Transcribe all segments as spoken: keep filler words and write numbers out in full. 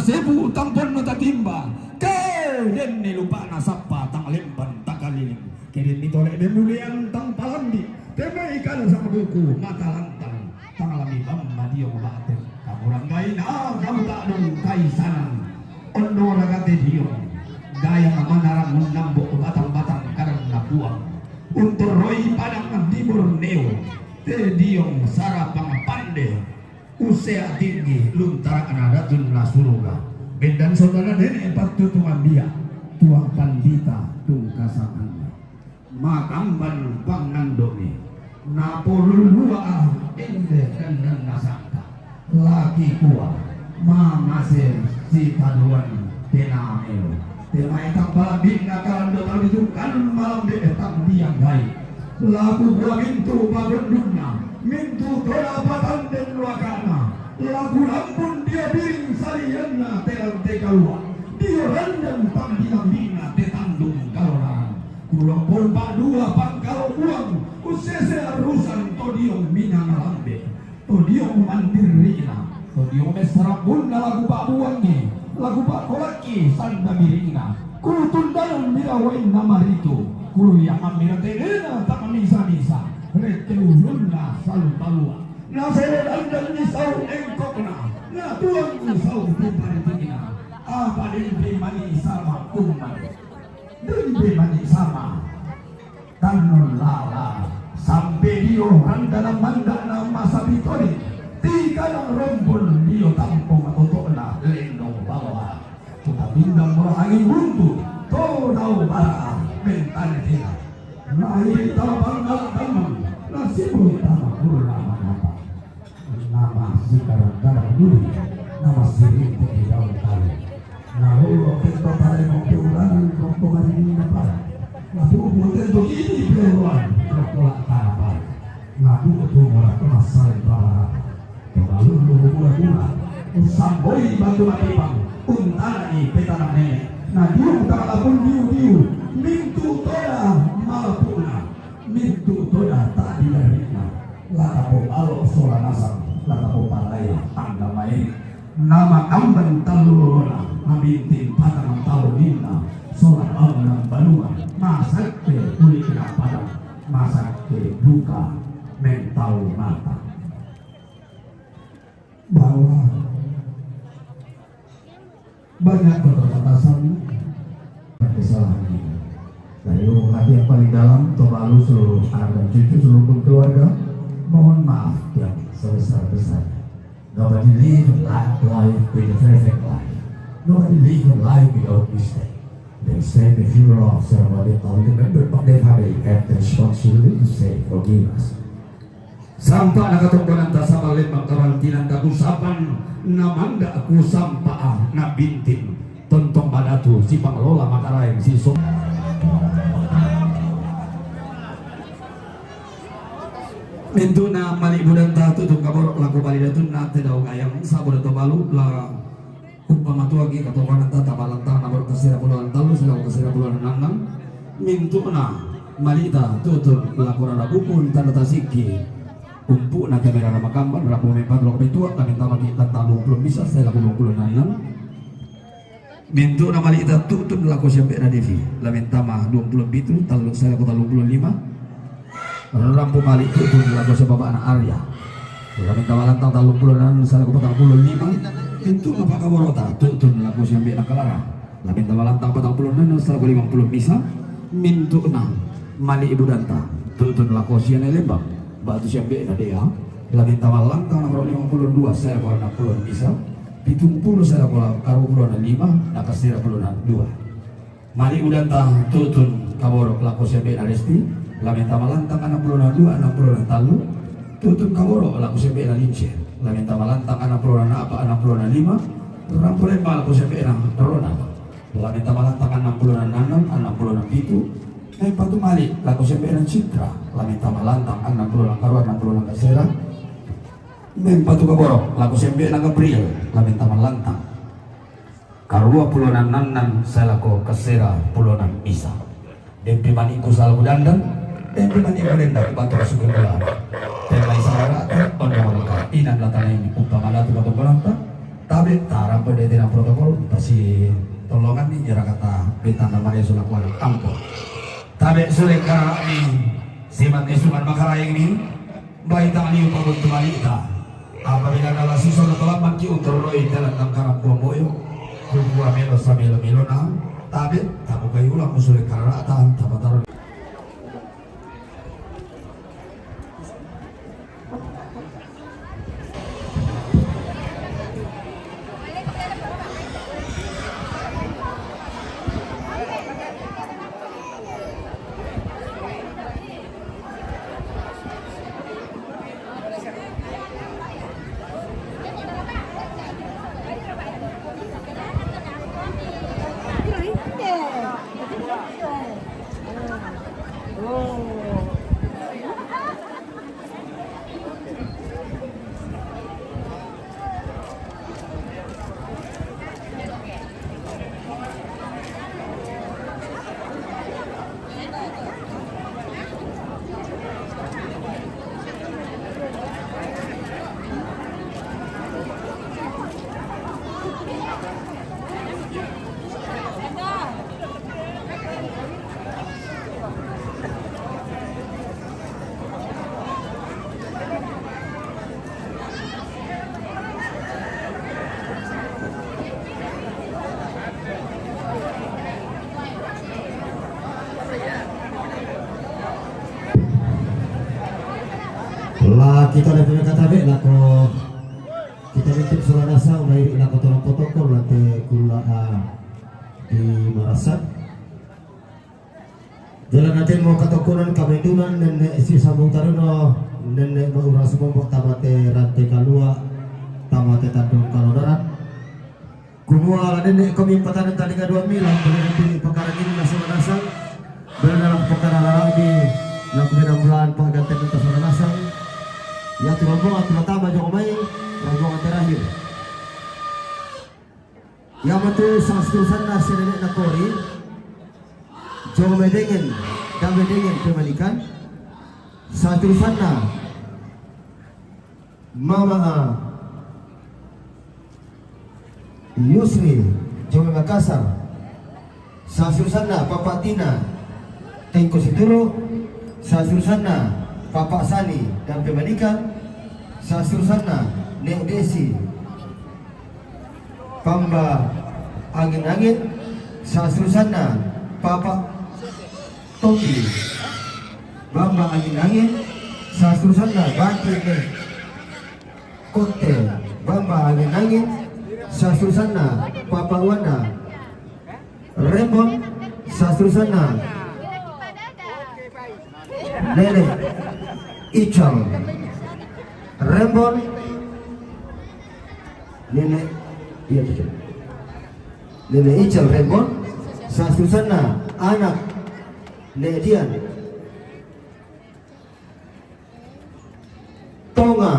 Sebu tang ponno tatimba, ke denni lupana sappa tang lemban takaliling, ke denni tole bemulian tang palambi, temai kada sama buku mata lantang, tang lami bamma diong bate, kamu ranggaina kamu tak dong kaisanan, ondo ragate diong, gaya manarang menambok batang-batang kadang nabuang, untuk roi padang di Borneo, te diong sarapang pande, Usea tinggi, luntarakna datun na suruga. Bendan saudara nenek pattutungan dia, tuang pandita tungkasanganna. Makamban pangandomi. Napolulua ende kendan nasangka. Laki kua, mamase si paduan tenameo. Temai tampalabikna kalando tau ditungkan malam de tang diang gai. Laku gua mintu pagondunna, mintu tola patanden luakana, laku lampun dia piring salianna terang tekalua, dia randang pangdinambina tetandung kalonan. Kulo pompa dua pangkalo buang, usese arusan to diong minang lambe. To diong mandirrina, to diong messarambunna laku pa'buangngi, laku pa'kolakki sanda birinna, kulutundanan mirawainna maritu, kuluyangan miratenena tak misa-misa, rekke ulunna salu talua, nasele dandanni sau engkokna, natuangi sau piparitikna, apa dempe mani sama kummane, dempe mani sama. Tannon lala, sampe dio randana manda'na masa pitoni, tigadang rombol dio tampo matoto'na lendong bawa. Kutapindang mura angin buntu, to dao bara mentane tena. Nairi tama pangala tamang, nasibui tama kurna manapa. Nama sikarang-karang duri, nama sirintik di daun tali. Nah, lo tento tali mau keulanan, rokok hari ini apa? Nah, tuh mau tento ini keuluan, rokok tak apa? Nah, tuh tuh mau tuh masalah para. Coba lu lu gula gula. Usamboi batu mati bang, untana ni petana nenek. Nah, dia utara pun diu diu, mintu toda malapuna, mintu toda tak dilarina. Latapo alo sola nasang, latapo palaya tangga maeri. Nama kamban talulona, mabintin patang tau ninna, sola bangunan banua, masakke uli kena padang, masakke buka mentau mata. Bahwa banyak keterbatasan dan kesalahan kita. Dari lubuk hati yang paling dalam, toba alu seluruh anak dan cucu, seluruh pun keluarga, mohon maaf yang sebesar-besarnya. Nobody live life, life with a perfect life. Nobody live a life without mistake. They say the funeral of Sarah Bobby Paul, remember, but they have a, have the responsibility to say, forgive us. Sampa nakatongkonanta sapa lembang karantinanta kusapan namanda kusampa nabintin tontong madatu si pangelola makaraeng si so. Mintu'na mali budanta tutung kaborok lako bali datunna te dao gayang sabo dato balu la Umpamatuangi katokonanta tama lantang nomor kasira puluhan tallu silako kasira puluhan annang. Mintu'na malita tutun lako rara bukun tanda tasikki. Umpu'na kamera ramakamban rabu mempat loko petua kami tama ki tanta dua puluh bisa saya lako dua puluh annang. Mintu'na malita tutun lako siambe'na devi lamin tama dua puluh pitu tallu saya lako tallu puluh lima. Rampu mali tutun lako sababana Arya. Lamin tama lantang tallung pulo annang salako patang pulo lima. Mintu'na pakaborota tutun lako siambe'na Kalara. Lamin tama lantang patang pulo annang salako limang pulo misa. Mintu'na mali budanta tutun lako siana Lembang. Batu siambe'na Dea. Lamin tama lantang nomor limang pulo dua salako annang pulo misa. Pitung pulo salako karu pulo lima. Nakasira pulo dua. Mali budanta tutun kaborok lako siambe'na Resti, lamin tama lantang annang pulo dua, annang pulo tallu, tutun kaborok lako siambe'na Lince, lamin tama lantang annang pulo a'pa, annang pulo lima, rampo lemma lako siambe'na Ronald, lamin tama lantang annang pulo annang, annang pulo pitu, mempatu mali lako siambe'na Citra, lamin tama lantang annang pulo karua, annang pulo kasera, mempatu kaborok lako siambe'na Gabriel, lamin tama lantang. Karua pulo annang annang salako kasera pulo misa. Dempi manikku salako dandan, dempi manikku denda batu kasuke bulan. Temai sararata, ondo malaka, inan latana ini, uppa malatu batu bonanta, Tabe' tarampe de tina protokol, pasi tolongan ni jara kata bintang namanya sulakuan ampo. Tabe' sule kara'ni, simat ni suman makaraeng ni, baita liu paguntu malita. Apabila nala sisa na talamman ki untoroi dalan tangkaran buang boyo, kubua melo samelo-melona, tabe' tabukai ulang sule kara'ta, tapataro. La kita ada punya kata be lako kita minta sola nasang, baik lako tolong protokol nanti kula, ah, di Marasan. Jalan atin mo katokunan kamendunan nenne' si sambung tarino, nenne' ma urang sumombok tamate rante kalua, tamate tandung kalodaran. Kumua la nenne' komi patanen tali kadua mila, bole nanti pakara ini nasang-nasang, bole dalam pakara lalami, la kumena mulaan paganten nasang-nasang. Ya tu rombongan tu pertama joko mai, rombongan terakhir. Yamatu sasurusanna senene' nakori, jomai dengen, damai dengen pemalikan, sasurusanna mama, a, Yusri, jomai Makassar, sasurusanna Papa Tina, Tengko Situru, sasurusanna Papa Sani dan pemalikan, sasurusanna Nek Desi, Bamba Angin-Angin, sasurusanna Papa Tombi, Bamba Angin-Angin, sasurusanna Baki Nek Kote, Bamba Angin-Angin, sasurusanna Papa Wanda, Rembon, sasurusanna Nene Ical Rembon, Nene, iya, Ical. Nene Ical Rembon, sasurusanna anak Nek Dian. Tonga,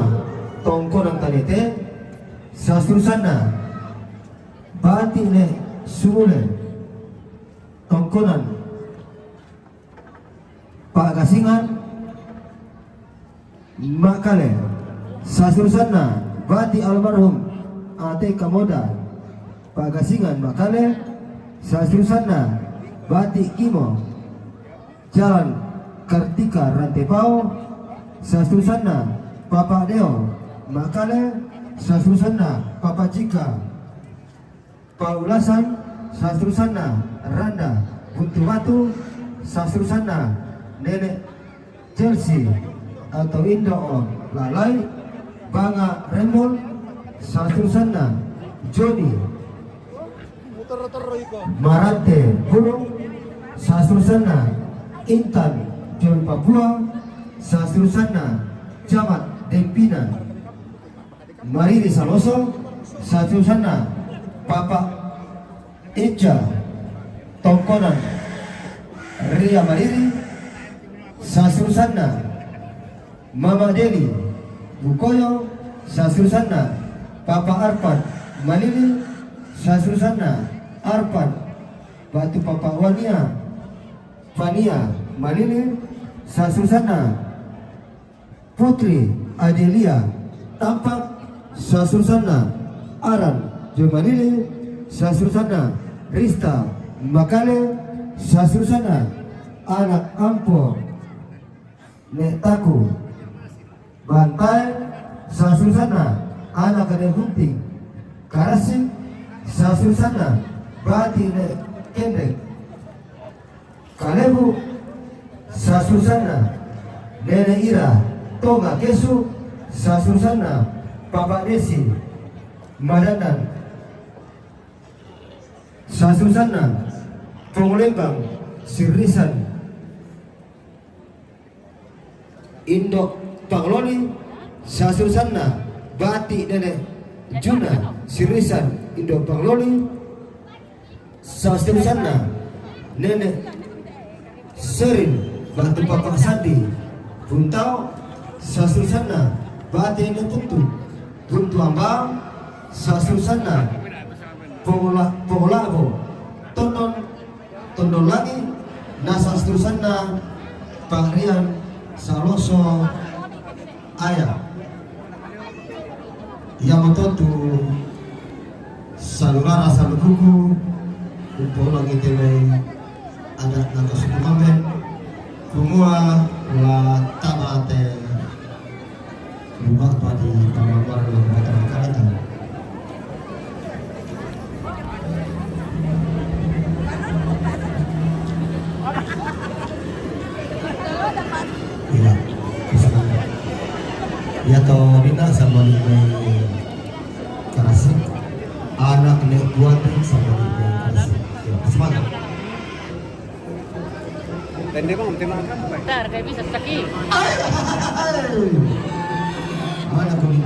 tongkonan tanete, sasurusanna Bati Nek Sumule, tongkonan Pagasingan, Makale, sasurusanna Bati almarhum Ate Kamoda, Pagasingan, Makale, sasurusanna Bati Kimo, Jalan Kartika Rantepao, sasurusanna Papa Deo, Makale, sasurusanna Papa Cika, Paulasan, sasurusanna Randa Buntu Batu, sasurusanna Nenek Chelsea atau Indo Lalai, Banga Rembol, sasurusanna Joni Marante Bulung, sasurusanna Intan Joni Papua, sasurusanna Camat Dempina Mariri Saloso, sasurusanna Papa Eca, tongkonan Ria Mariri, sasurusanna Mama Deli Bukoyo, sasurusanna Papa Arpan Malili, sasurusanna Arpan Batu Papa Wania Pania Malili, sasurusanna Putri Adelia Tampak, sasurusanna Aran Jumanili, sasurusanna Rista Makale, sasurusanna anak ampo ne Taku Bantae, sasurusanna anak ne Hunting Karasik, sasurusanna bati ne Kendek Kalebu, sasurusanna nene Ira Tonga Kesu, sasurusanna Papa Desi Madandan, sasurusanna Pong Lembang Sirisan Indo Pangloli, sasurusanna bati nene Juna Sirisan Indo Pangloli, sasurusanna nene Serin bati Papa Sandi Buntao, sasurusanna bati nene Puntu Buntu Ambang, sasurusanna Pongola Pongolabo Tondon Tondon Langi, na sasurusanna Parian Saloso Aya. Iamoto tu salulara salukuku, upola ngitewei ada nangka suku mamben, kumua la tabate lima padi pamamar la mata makarata. Iya, bisa. Iya to, Dina sama ni Karasik. Anak ne kuat sama ni Karasik. Ya, semangat. Tende bang, tende makan, Pak. Ntar, kayak bisa sakit. Mana kuning?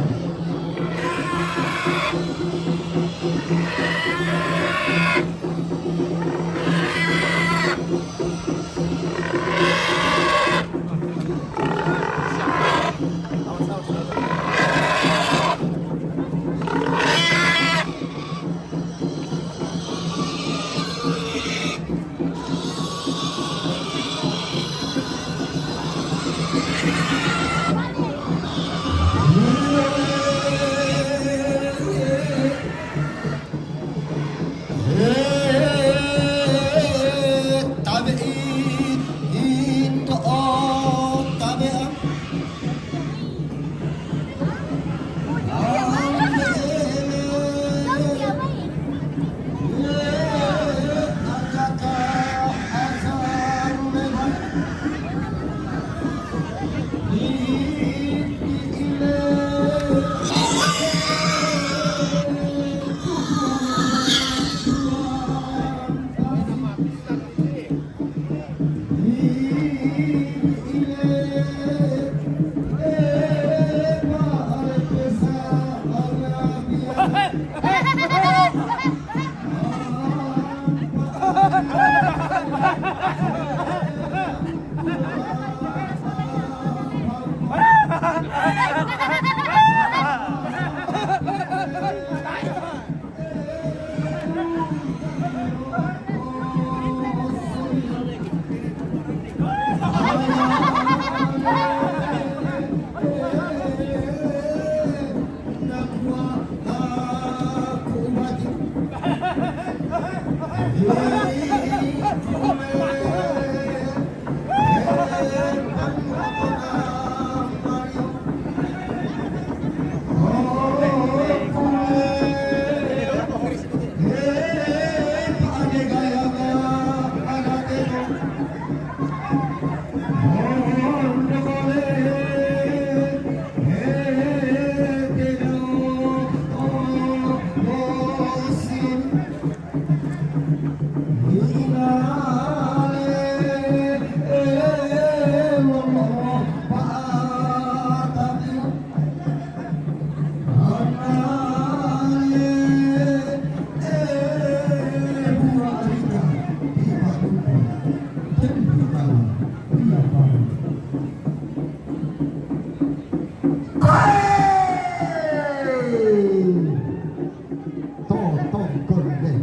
Totong konde.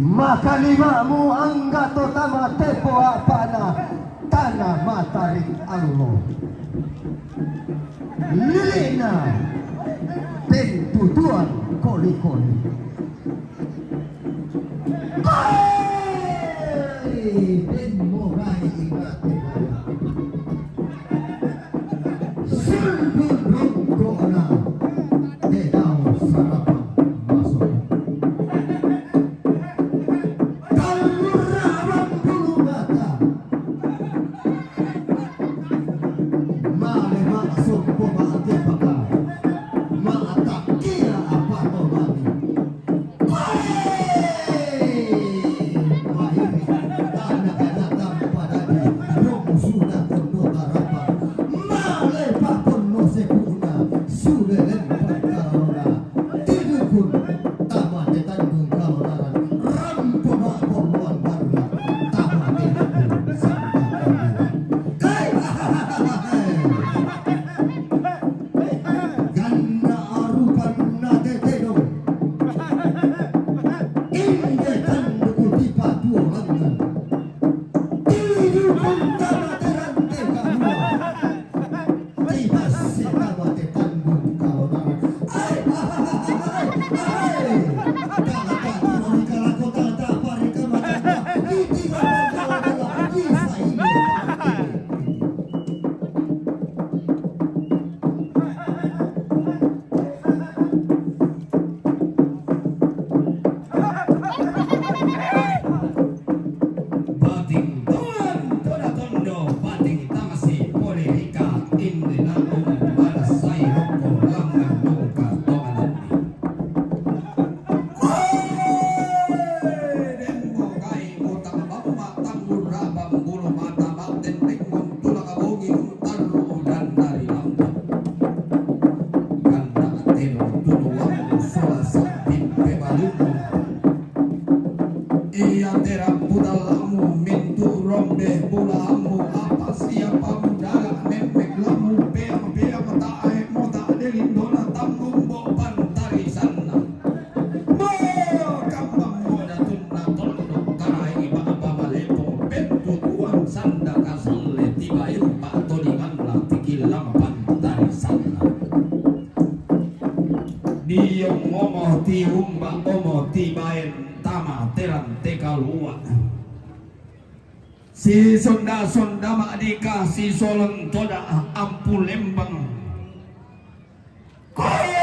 Maka limamu angga to tama tepo apana tana matarik Allah. Lilina. Tuan koli-koli. Hei, den morai ingate. Sumpu rongkona. Dedao sarapang masuk. Talurabang bulu mata. Male masuk pemate paka. Mata kia apa to mati. Hei! Mairi, tanah datang padadi, romo sudah kondo tarapa. Male pakon no sepuna, sudah lempar karona. Tidukun, tama tetandung kalonaran, rampo makon luan barna, tama tetandung santa kaliwa. Hei! Ganna arupan na tetedong. Inde tanduku tipa tuo langan. Tidukun tama terante kalua. Tiba si tama tetandung kalonaran. Ai, ai, ai, ai. Kalaka tino ni kalako tata pari kamatata. Iti kamatata. Isa ini. Bating tuan toda tondo, bating tamasi pole rika, inde na umu balas sai roko langan luka tongan andi. Dembo kai utang bamma tanggul rabang bulu mata baten ringon tulang abongi untarru udan dari lambang. Ganda tedo tulu wammu sola sabbing pebalummu. Iya tera pudalamu mintu rombe bulamu apa siapa mudara memmek lamu peang-peang tae mota delindona tambung bo pantarisanna. Mo kambang mo datunna tondok karai baba malepo bentu tuang sanda kasalle tiba impa todinganna tikillang pantarisanna. Diong omo tiumba omo tibaen tama terang tekalua. Si sonda-sonda madika si solon toda ampu lembang. Koe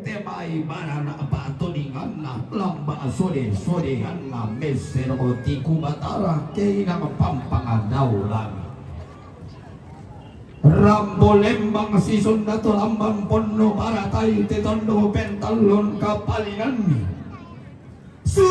temai barana patodinganna lamba sode-sodeanna mesero tiku batara keinang pampang dau lami. Rambo lembang si sonda to lambang ponno baratai te tondo pentallon kapalinganni. Si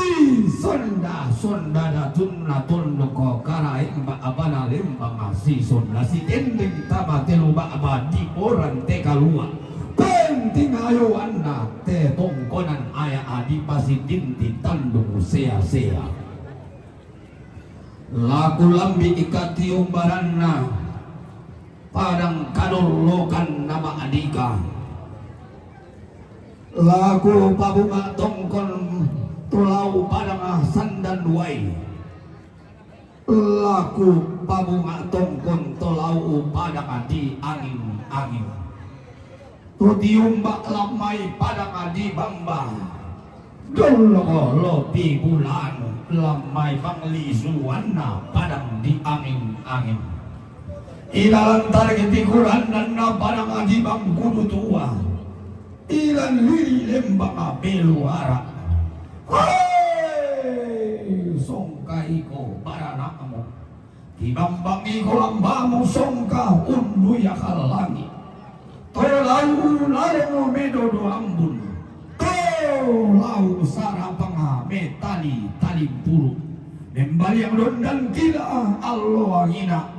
sonda-sonda datunna tondoko karaeng ba abana lembang si sonda si tendeng tama telu ba abadi orang te kalua. Penting ayo anna te tongkonan aya adi pasi tinti tandung sea-sea. Laku lambi ikatiumbaranna padang kadollokan nama adika. Laku pabunga tongkon tolau padang sandan wai. Laku pabunga tongkon tolau padang di angin-angin. Tutiumba lamai padang di bamba. Dolo lopi bulan lamai panglisuanna padang di angin-angin. Ilalan targeti kurandanna padang di bangkudu tua. Ilan lili lembang beluara. Hei, songka iko baranakmu. Tibambangi kolambamu songka unduya kallangi. To lau lalemo medodo ambun. To lau sarapanga metali talimpuru. Membaliang dondan kila allo angina.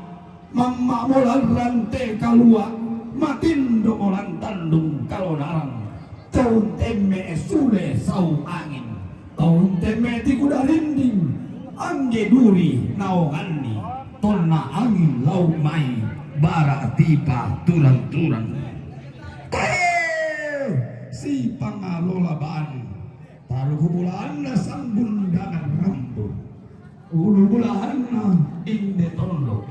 Mamma molan rante kalua. Matindo molan tandung kalonaran. Tau temme sule sau angin. Tau temme ti kuda rinding, angge duri naonganni, tonna angin lau mai, bara tipa turang-turang. Eh, si pangalola bani, taruku bulaanna sambung dangan rambu. Ulu bulahanna inde tondok,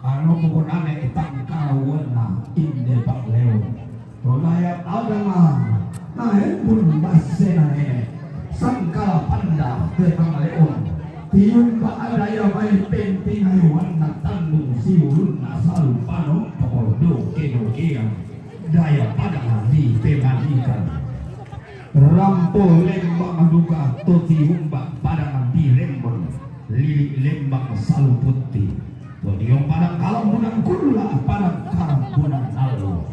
anu kukunane tangkauanna inde pangleo. Tonaya adana Ae pun bassena nene, sangkala panda te pangaleon. Tiumba' daya mai penting ayuanna tandung siulunna salu panompo doke-dokeang daya padang di pemanikan. Rampo lembang duka to tiumba' padang di Rembon, lili' lembang salu putti. To diong padang kalambunan kulla, padang kalambunan allo.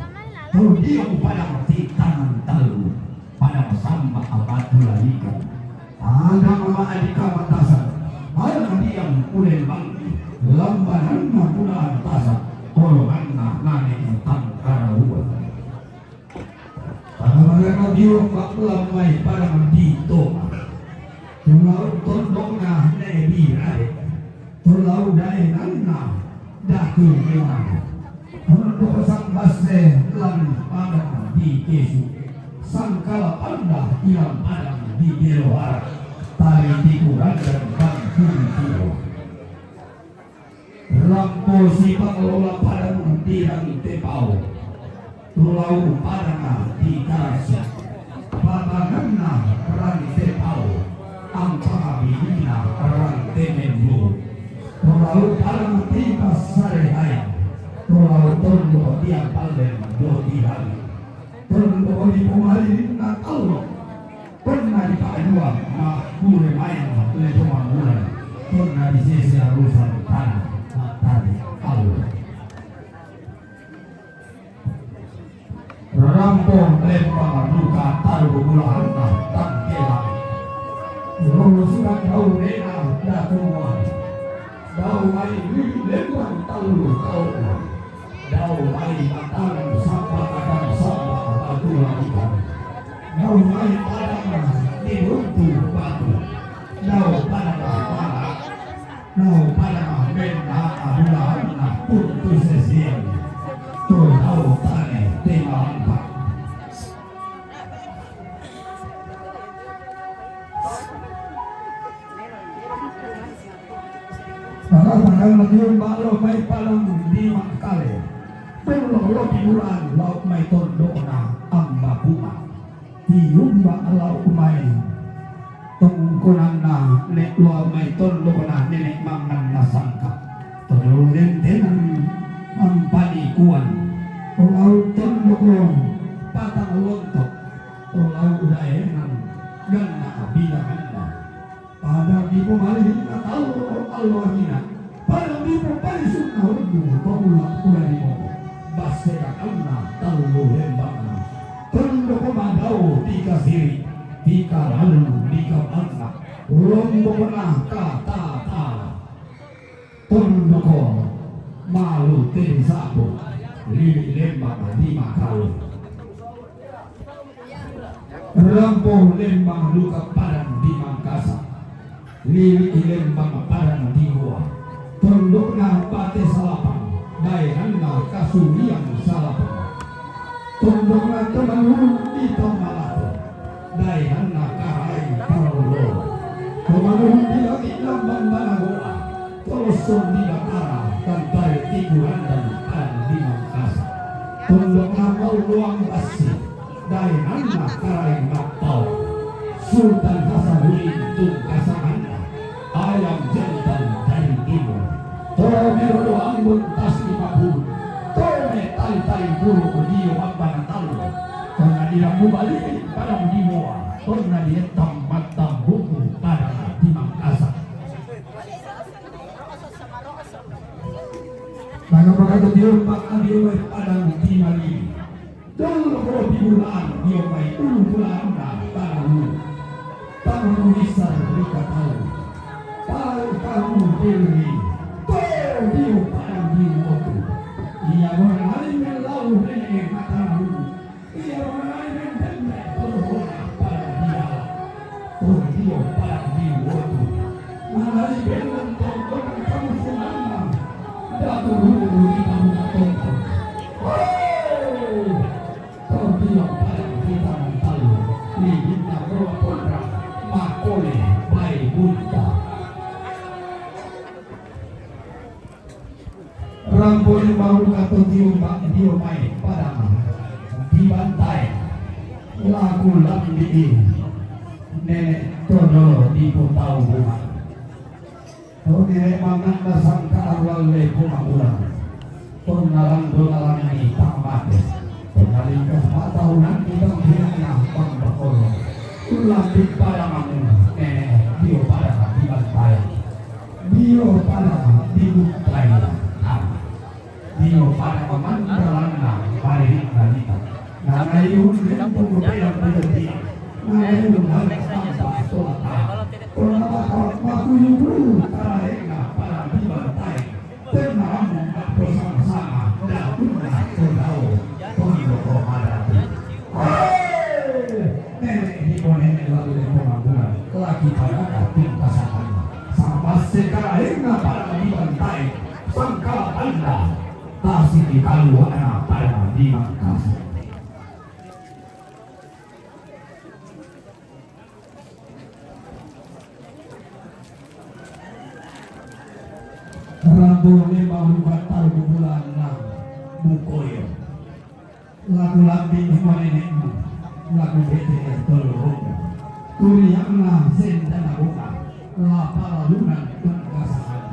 To diong padang ti tangan tallu, padang samba batu lalikan. Padang ma'dika matasan, padang diang uleng bangki, lambananna bulaan tasan, kolonganna nane tangkaraua. Pada-pada na biung bak lammai padang di Toma. Tulau tondokna ne di Rade. Tulau daenanna Datu Memang. Tondok sang basse lan padang di Kesu. Sangkala panda ilang padang di Beloara. Tali tiku randan bangku di Tiro. Rampo sipangalola padang di Rantepao. Tulau padang di Karasa. Patanganna Rantepao. Ampangabilina Rantemembu. Tulau padang di Pasarehai. Tulau tondo di Ampalem do di Rani. Tondo di Pomalilinna Tallo. Tonna di Pa'dua, makkure maeng le to mangulai. Tonna di sese arusan tanah, matali Allah. Rampo lempang duka taru bulahanna tangkela. Lolo surat dau rena datu muai. Dau mai lili lempang talu tauna. Dau mai matang sapa kadang sapa batu lalikan. Dau mai padang di runtu batu. Dau padang mana. Dau padang benda abulahanna puntu sesian. Tu dau tane tema angka. Padahal padahal lagi balo mai padang di Mangkale. Pun lo lo di bulan laut mai tondokna amba kuma. Tiumba' lau mai tongkonanna ne' luamai tondokna nene' manganna sangka. Todolo rentenan mampanikuan. Tolau tondoko patang lonto. Tolau daenang ganna bilanganna. Pada dipo malilinna tallo alloanina. Pada dipo palisunna uddu pamula pula di moko. Basse kakanna tallu lembangna. Tondoko madau di kasiri, di kalalu di kamanna. Lombokna katata. Tondoko malu tedi sabu. Lili lembang di makalu. Rampo lembang duka padang di Mangkasa. Lili lembang padang di Goa. Tondokna Pate Salapang, daenanna Kasuliang Salapang. Tondokna Tomanuhun di Tamalate, daenanna Karaeng Tarolo. Tomanuhun di Lati lambang Banagoa. Tolossong di Batara, tantare tiku randan padang di Mangkasa. Tondokna Mauluang Bassi. Daenanna Karaeng Mattao, Sultan Hasanuddin tungkasanganna, ayam jantan dari timur. Tomi rodo Ambon Tasik Papua, tome tali-tali bulu dio Ambana Tallo. Tonna di Rambu Bali padang di Moa, tonna di Etam Matam Buku padang di Mangkasa. Maka-maka dio Pak Adio padang di Malili. Dolo ko di bulan dio mai ulu bulan na tahu. Tahu misar rika tahu. Tahu tahu diri. Tahu dio padang di waktu. Ia orang lain yang lalu rene kata lalu. Ia orang lain yang dendek tahu orang padang dia. Tahu dio padang di waktu. Malai belang tonton kamu semana. Datu dulu di kamu tonton. Oh. Tau bilang padang kita tahu, di bintang roa pondra, makole bai bunta. Rampo yang baru kato dio mai padang, di bantai. Laku Ulang di ini. Nenek Todolo di Putau Bunga. Tone mananda sangka awal le puna ulang. Tonalang donalang ni tamate. Tonalingkas pataunan di tampilannya bang bakolo. Ulang di pada mangun. Nenek dio pada di bantai. Dio pada di bantai. Dio pada mananda langa pada di balita. Nana iun dan pembelan pada dia. Nana iun dan tampak suaka. Kona bakal makuyu bulu taraenga pada di bantai. Tenang, bersama-sama, dah punya kodao, kondo komadati. Hei! Nenek di nenek lalu di pemanggulan, lagi pada kating pasangan. Sampai sekarang pada di bantai, sangka anda, tasik di kaluana pada di mangkasi. Rambo lima hulu batal bubulan nang bukoyo. Lagu lambi lima nenekmu, lagu bete tolorongmu. Kuriakna sendana bunga, lapala lunan tungkasangan.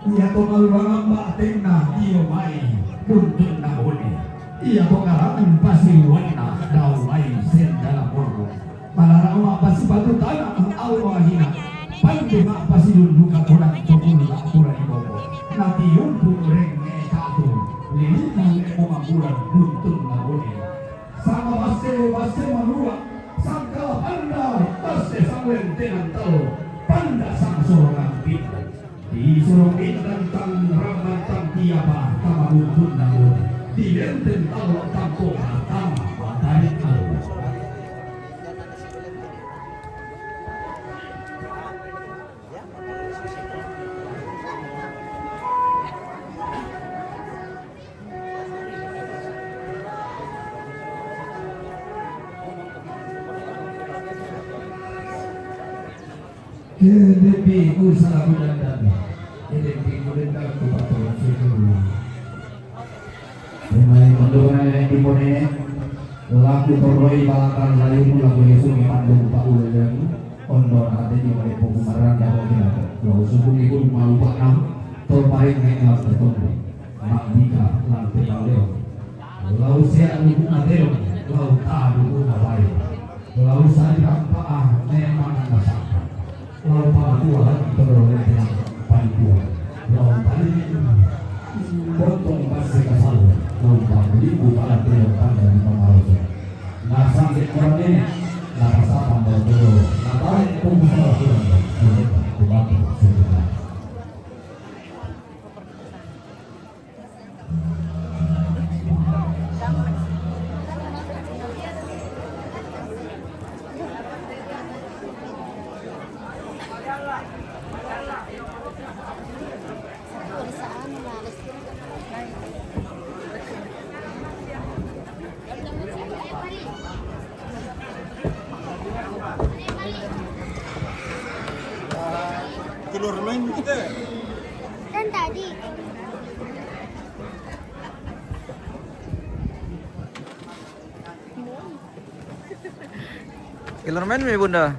Ia to maluangan ba atenna dio mai, buntun nabone. Ia to karangan pasiuanna dau mai sendana bunga. Palarang ma'pasipatu tana, au ma'hina. Pande ma'pasidunduka kodang to pulu la'pura di boko. Natiumpu renge katu, lilina le'mo mabulan buntun nabone. Sama basse, basse manua, sangkala panda, basse sanglentenan talo, panda sangsorongan pinda. Di Surong Intan tang Raman tang Tiapa tama buntun namun di Lenten talo tang Kota tama Batari Alu. Kelebi ku salaku dandan. Kelebi ku dendam ku patulun sujud. Pemain pondok nenek di pone. Laku toroi balakang layu laku Yesu nge pandung pauleng. Ondo ate di mone poku maranda ho kira. Lau suku nge pun mau pakam. Tol paring nge lau tertondong. Mak dika lau tebang leong. Lau sea luku na leong. Lau ta luku na bae. Lau sari rampa ah memang na sapa. Lau pamatua lagi todolo yang panitua. Lau tali bontong pasti kasal. Lau pamiliku pala teo tanda di pamaroso. Nasang ke kurang ini. Nakasapang todolo. Natarik pun salah kurang. Kulit kubatu sebenarnya. Keluar main kita. Kan tadi. Keluar main mi Bunda.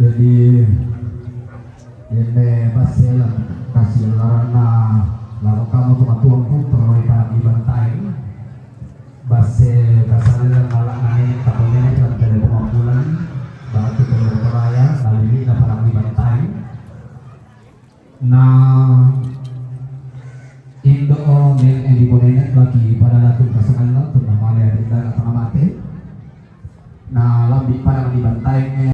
Jadi, ini masih lah, kasih larana, lalu kamu tuan-tuan pun perlu di bantai. Basse kasalelan mala'na nenek, tappa nenek lan tele pamammulang, batu tele peraya, nalilina parang di bantai. Na indo o nenek di bonene lagi pada laku pasangan